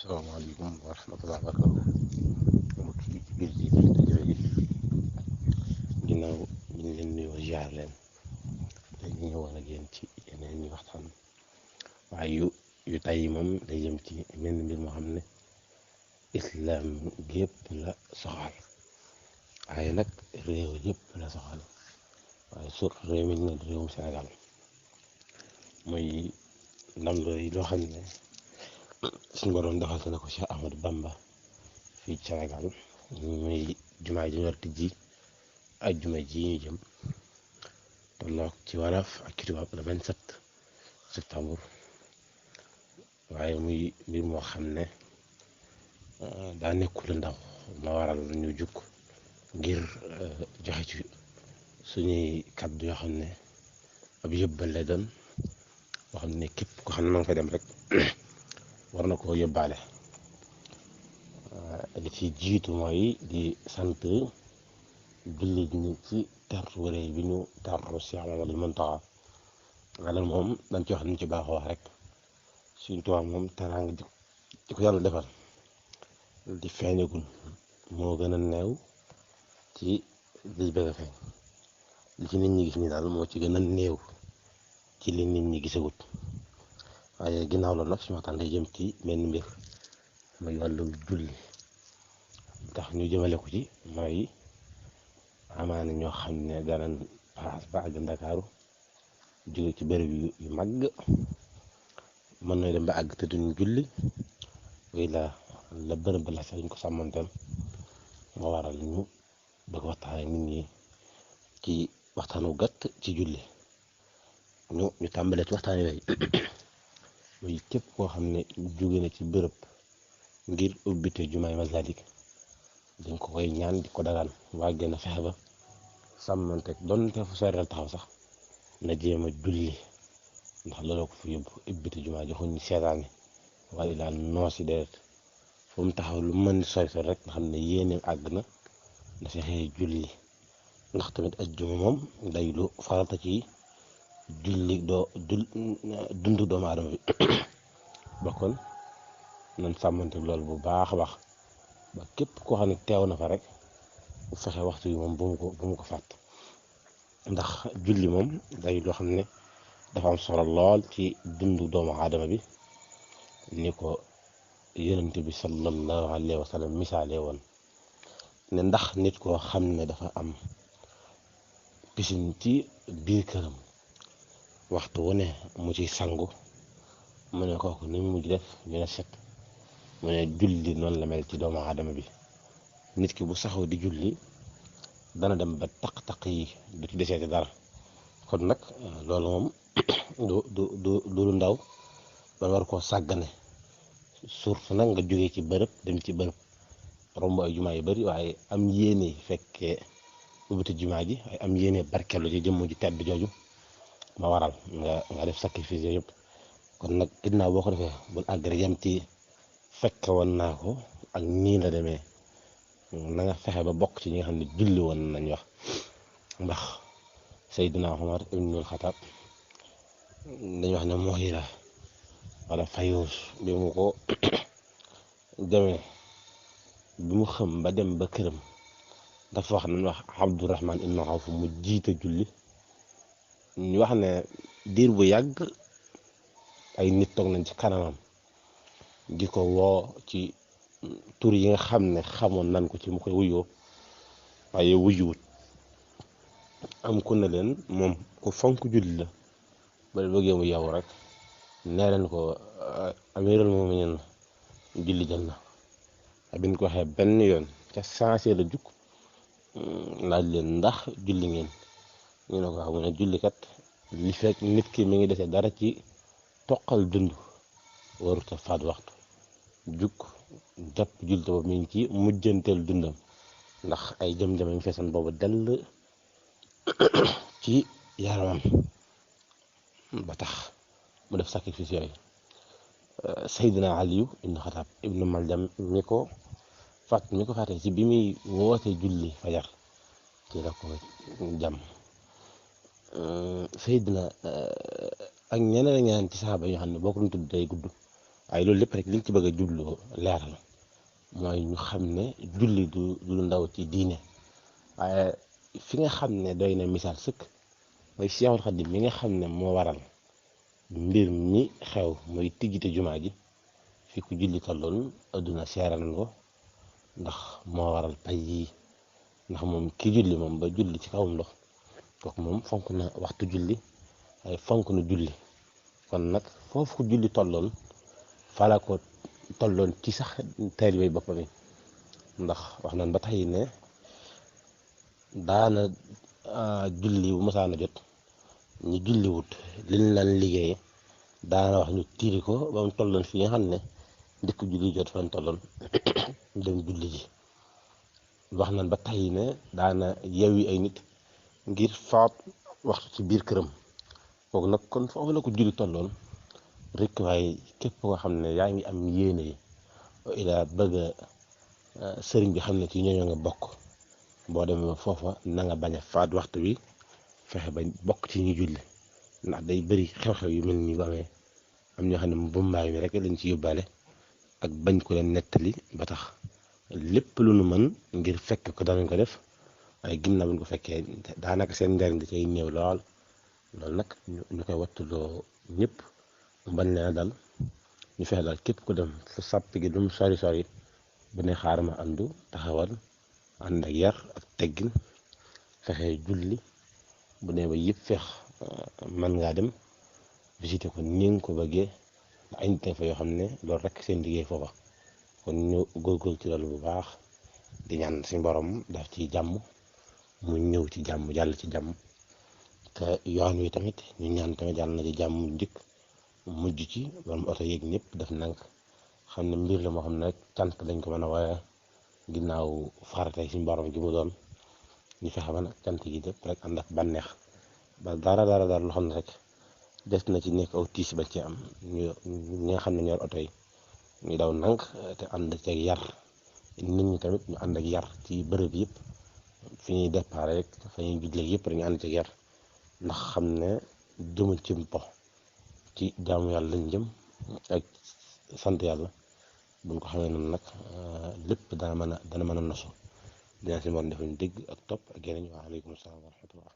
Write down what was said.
asalaamaaleykum wa rahmatulah barakaatu mbokki biir ji rajo yi ginnaaw ñu ngi leen nuyoo ziar leen te ñu ñëwoon ak yéen ci yeneen ñi waxtaan waaye yu tay moom day jëm ci mel mbir moo xam ne islam gépp la soxal waaye nag réew yëpp la soxal waaye surtout réew mi ñu ne réewum Sénégal muy ndam loo xam ne suñu borom defal na ko Cheikh Ahmadou Bamba fii ci Sénégal muy jumaa ji ñu war a tijji ak jumaa ji ñu jëm tolloog ci wolof ak ci tubaab le 27 septembre waaye muy mbir moo xam ne daa nekkul ndaw ma waral ñu jukk ngir joxe ci suñuy kàddu yoo xam ne ab yëbbal lay doon boo xam ne képp ko xam ne ma nga fay dem rek war na koo yóbbaale li ci jiitu mooy di sant jullit ñi ci tertu wëree bi ñu tertu Cheikh Mamadou Mountakha wala moom dañ ci wax ni ci baaxoo wax rek suñ tubaab moom teraanga di ko yàlla defal di feeñagul moo gën a neew ci liy bëgg a feeñ li ci nit ñi gis ni daal moo ci gën a néew ci li nit ñi gisagut waaye ginnaaw loolu nag suñu waxtaan day jëm ci benn mbir muy wàllum julli tax ñu jëmale ko ci mooy amaana ñoo xam ne danañ paas ba àgg Ndakaaru jóge ci bërëb yu mag mën na dem ba àgg te duñ julli way la bërëb ba la sax ñu ko sàmmanteen moo waral ñu bëgg waxtaan ak nit ñi ci waxtaanu gàtt ci julli ñu tàmbalee ci waxtaan yooyu muy képp koo xam ne jóge na ci bërëb ngir ubbite jumaay Masalik dañ ko koy ñaan di ko dagaan waa gën a fexe ba sàmmante doonte fu seeral taxaw sax na jéem a julli ndax looloo ko fi yóbbu ubbite jumaa joxuñ ñu seetaane waaye daal noosi deet fu mu taxaw lu mën sori sori rek nga xam ne yéeneem àgg na na fexee julli ndax tamit ajjuma moom day lu farata ci julli dundu doomu aadama bi bokkoon nan sàmmante loolu bu baax a baax ba képp koo xam ne teew na fa rek bu fexe waxtu yi moom bu mu ko fàtt ndax julli moom day loo xam ne dafa am solo lool ci dundu doomu aadama bi ni ko yonent bi sallallahu alayhi wa sallam misaale woon ne ndax nit koo xam ne dafa am piscine ci biir këram waxtu wu ne mu ci sangu mu ne kooku ni mu mujj def ñu ne set mu ne julli noonu la mel ci doomu aadama bi nit ki bu saxoo di julli dana dem ba taq-taq yi du ci deseeti dara kon nag loolu moom du lu ndaw ba war koo sàggane surtout nag nga jógee ci bërëb dem ci bërëb romb ay jumaa yu bari waaye am yéene fekkee ubbite jumaa ji waaye am yéene barkelu ci jëmm ju tedd jooju ma waral nga def sacrifice yooyu yëpp kon nag ginnaaw boo ko defee bul àgg rek yam ci fekke woon naa ko ak nii la demee na nga fexe ba bokk ci ñi nga xam ne julli woon nañ wax ndax Seydina Umar ibnul Xataab dañu wax ne Muhira wala Fayuus bi mu ko demee bi mu xam ba dem ba këram dafa wax nañ wax Abdurahman ibnu Awf mu jiite julli ñu wax ne diir bu yàgg ay nit toog nañ ci kanamam di ko woo ci tur yi nga xam ne xamoon nan ko ci mu koy wuyoo waaye wuyuwut am ku ne leen moom ku fonk julli la ba bëggee mu yow rek nee leen ko amiral mu'minin julli jël na biñ ko waxee benn yoon ca sensé la jukk laaj leen ndax julli ngeen ñu ne ko wax mu ne jullikat li fekk nit ki mi ngi desee dara ci toqal dund waruta faat waxtu jukk jàpp julli te boobu mi ngi ci mujjanteel dundam ndax ay jëm-jëm ñu feesan boobu dell ci yaramam ba tax mu def sacrifice yooyu Seydina Aliyu ibnu Xataab ibnu Maljam mi ko fàtte ci bi muy woote julli fajar ci la ko jàmm Seydina ak ñeneen ci saxaaba yoo xam ne boo ko doon tudd day gudd waaye loolu lépp rek liñ ci bëgg a jublu leeral mooy ñu xam ne julli du lu ndaw ci diine. waaye fi nga xam ne doy na misaal sëkk mooy Seexul Xadiim mi nga xam ne moo waral mbir mi xew muy tijjite jumaa ji fi ku julli tolloon adduna seera nañ ko ndax moo waral pay yi. ndax moom ki julli moom ba julli ci kawam ndox kooku moom fonk na waxtu julli waaye fonk na julli. kon nag foofu ku julli tolloon fala ko tolloon ci sax taalibe boppam yi ndax wax nañ ba tey ne daana julli bu masaana jot ñu julli wut liñ lan liggéeye daana wax ñu tiiri ko ba mu tolloon fi nga xam ne ndikk julli jot fan tolloon dem julli ji. wax nañ ba tey ne daana yewi ay nit ngir faat waxtu ci biir këram kooku nag kon foofu la ko julli tolloon rek. waaye képp koo xam ne yaa ngi am yéene yi ila bëgg sëriñ bi xam ne ci ñooñu nga bokk boo demee foofa na nga bañ a faat waxtu bi fexe ba bokk ci ñu julli ndax day bëri xew-xew yu mel nii bu amee am ñoo xam ne bu mbaay mi rek lañ ci yóbbaale ak bañ ko leen nettali ba tax lépp lu nu mën ngir fekk ko danañ ko def waaye ginnaaw buñ ko fekkee daanaka seen njariñ da cay néew lool. loolu nag ñu koy wattuloo ñëpp mu bañ leen a dal ñu fexe daal képp ku dem fu sàpp gi du mu sori sori bu ne xaar ma àndu taxawal ànd ak yar ak teggin fexe julli bu ne ba yëpp feex mën ngaa dem visité ko ni nga ko bëggee ndax ay nit fa yoo xam ne loolu rek seen liggéey foofa. kon ñu góorgóorlu ci loolu bu baax di ñaan suñu borom daf ci jàmm mu ñëw ci jàmm jàll ci jàmm te yoon wi tamit ñu ñaan tamit jàll na ci jàmm njëkk mujj ci borom oto yeeg ñëpp def nank xam ne mbir la moo xam ne rek cant lañ ko mën a waaye ginnaaw faratay suñu borom gi mu doon ñu fexe ba nag cant gi lépp rek ànd ak bànneex ba dara loo xam ne rek des na ci nekk aw tiis ba ci am ñi nga xam ne ñor oto yi ñu daw nank te ànd ci ak yar nit ñi tamit ñu ànd ak yar ci bërëb yëpp fi ñuy départ rek fa ñuy jullee yëpp rek ñu ànd ci ak yar ndax xam ne jëmul ci mpo ci jaamu yàlla lañ jëm ak sant yàlla buñ ko xamee noonu nag lépp dana mën a nosu dina si mën defuñ dégg ak topp ak yeneen. wa aleykum salaam wa rahmatullah.